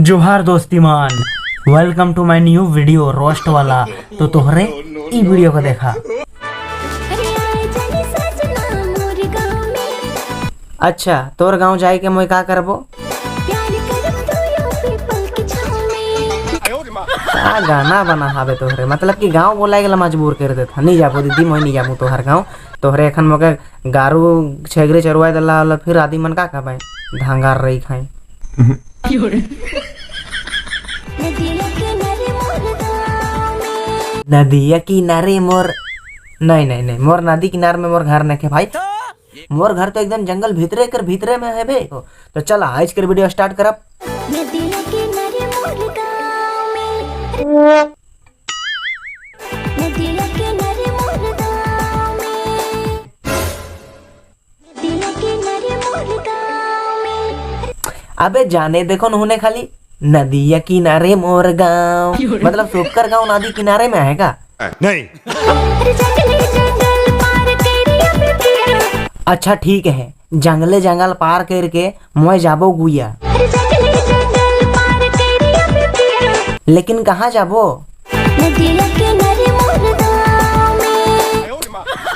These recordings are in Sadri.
जोहार दोस्ती मान, welcome to my new video roast वाला। तो तोहरे ई वीडियो को देखा। अरे आए जाने सजना मोर गाँव में। अच्छा, तोर गांव जाए के मोय का करबो? प्यार करब तो यो पीपल के छाँव में। का गाना बना हावे तोहरे, मतलब कि गांव बोलाए के मजबूर कर देता। नहीं जाबो दीदी, मोय नहीं जाबो तोहर गांव। तोहरे एखन मोके गारू छेगरी चरुआई देला होला, फिर आदि मन का कहबे, धांगार रही खाई। नदिया किनारे मोर गाँव में। नदिया किनारे मोर, नहीं नहीं नहीं, मोर नदी किनारे में मोर घर नहीं है भाई। मोर घर तो एकदम जंगल भीतरे कर भीतरे में है बे। तो चल, आज के वीडियो स्टार्ट करब। नदिया किनारे मोर गाँव में, नदिया किनारे मोर गाँव में, नदिया किनारे मोर गाँव में। अबे जाने देखो, उन्होंने खाली नदिया किनारे मोर गांव, मतलब सोपकर गांव नदी किनारे में है का? नहीं। अरे जंगल जंगल पार करिया पिया। अच्छा ठीक है, जंगले जंगल पार करके मोय जाबो गुया। अरे जंगल जंगल पार करिया पिया। लेकिन कहाँ जाबो? नदिया किनारे मोर गाँव में।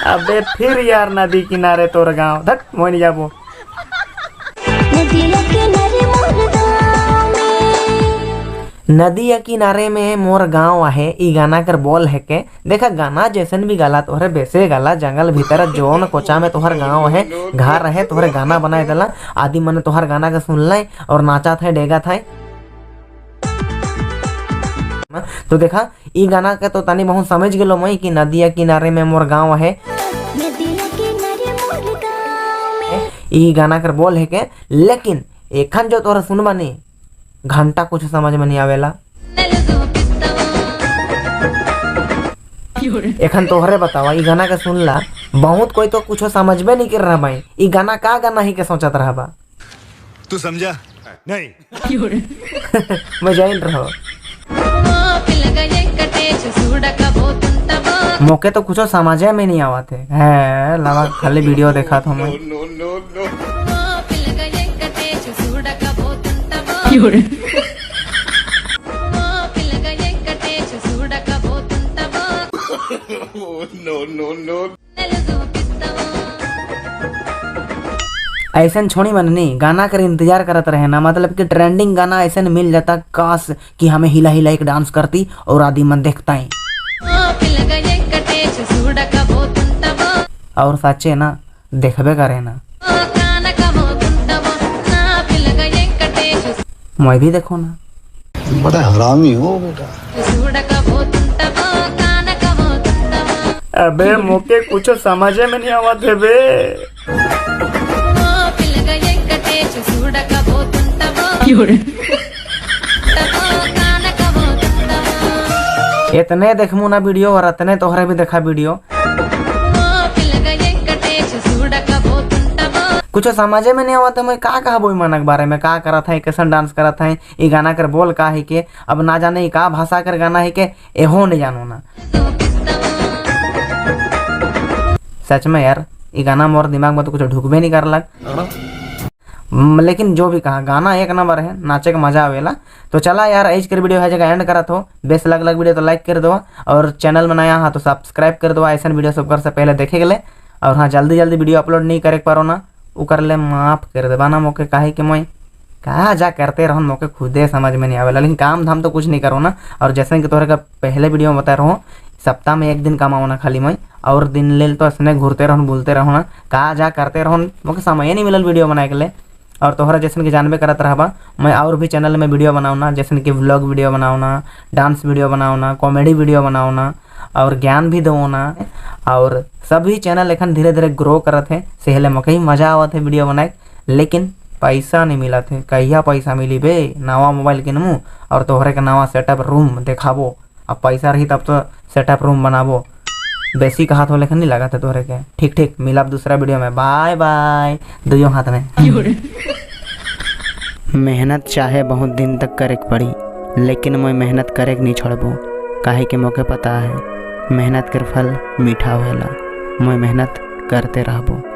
अबे फिर यार नदी किनारे तोर गांव, धत, मोय नहीं जाबो। नदिया किनारे मोर गाँव में। नदी या किनारे में मोर गांव आहे, ई गाना कर बोल है के देखा, गाना जैसन भी गाला तोहरे बेसे गाला, जंगल भीतर जोन कोचा में तोहर गांव है, घर है, तोहरे गाना बनाए दला, आदि मन तोहर गाना के सुन ले और नाचा था, डेगा था। तो देखा, ई गाना के तो तनी बहुत समझ गेलो मैं कि नदिया किनारे में मोर गांव है। नदिया किनारे मोर गाँव में। ई गाना कर बोल है के, लेकिन एखन जो तोहरा सुनबा नी, घंटा कुछ समझ में नहीं आवेला। एखन तोहरे बतावा, ई गाना के सुनला बहुत कोई तो कुछ समझबे नहीं कर रहा भाई, ई गाना का गाना ही के सोचत रहा बा। तू समझा नहीं। मैं जान रहो, मौके तो कुछ समझे में नहीं आवत है लवा खाली वीडियो देखा था मैं। ऐसा छोड़ी मन नहीं गाना कर इंतजार करत रहे ना, मतलब कि ट्रेंडिंग गाना ऐसा मिल जाता काश कि हमें हिला हिला एक डांस करती और आदि मन देखता है। और सच्चे ना देखबे करे ना, मैं भी देखो ना। बड़ा हरामी हो बेटा। अबे मोके कुछ समझे में नहीं आवत है बे। इतने देखमु ना वीडियो और इतने तोहरे भी देखा वीडियो, कुछ समझे में नहीं आवत है। मैं का कहबो मनक बारे में, का करत है, कैसन डांस करत है, ई गाना कर बोल का है के, अब ना जाने ई का भाषा कर गाना है के, एहो नहीं जानो ना। सच में यार ई गाना मोर दिमाग में तो कुछ ढुकबे नहीं कर लग, लेकिन जो भी कहा गाना एक नंबर है, नाचे के मजा आवेला। तो चला यार, आज के वीडियो है जगह एंड करत हो। बेस लग लग वीडियो तो लाइक कर दो और चैनल में नया हाँ तो सब्सक्राइब कर दो, ऐसा वीडियो सब कर से पहले देखे के ले। और हाँ, जल्दी जल्दी वीडियो अपलोड नहीं करे पारो ना, उ कर ले माफ कर देबा ना मोके, काहे कि मैं कहा जा करते रहन मोके खुदे समझ में नहीं आवेला, लेकिन काम धाम तो कुछ नहीं करो ना। और जैसे कि तोहरे का पहले वीडियो में बताए रहो, सप्ताह में एक दिन कमाओ ना खाली मैं, और दिन लेल तो ऐसने घूरते रहन बोलते रहो ना, कहा जा करते रहन, मोके समय नहीं मिलल वीडियो बनाए के लिए। और तोहरा जैसन कि जानबे करत रहबा, मैं और भी चैनल में वीडियो बनाऊना, जैसन कि व्लॉग वीडियो बनाऊना, डांस वीडियो बनाऊना, कॉमेडी वीडियो बनाऊना और ज्ञान भी दो ना, और सभी चैनल एखन धीरे धीरे ग्रो करत है, सेहले मोके ही मजा आवत है वीडियो बनाए, लेकिन पैसा नहीं मिलत है। कहिया पैसा मिली बे, नवा मोबाइल किनमू और तोहरे के नवा सेटअप रूम देखाबो, अब पैसा रही तब तो सेटअप रूम बनाबो। बेसी कहा तो लेकिन नहीं लगा था तोहरे के। ठीक ठीक, मिलब दूसरा वीडियो में, बाय बाय, दुइयों हाथ में। मेहनत चाहे बहुत दिन तक करे के पड़ी, लेकिन मैं मेहनत करे के नहीं छोड़बो, काहे के मौके पता है मेहनत के फल मीठा होएला। मैं मेहनत करते रहबो।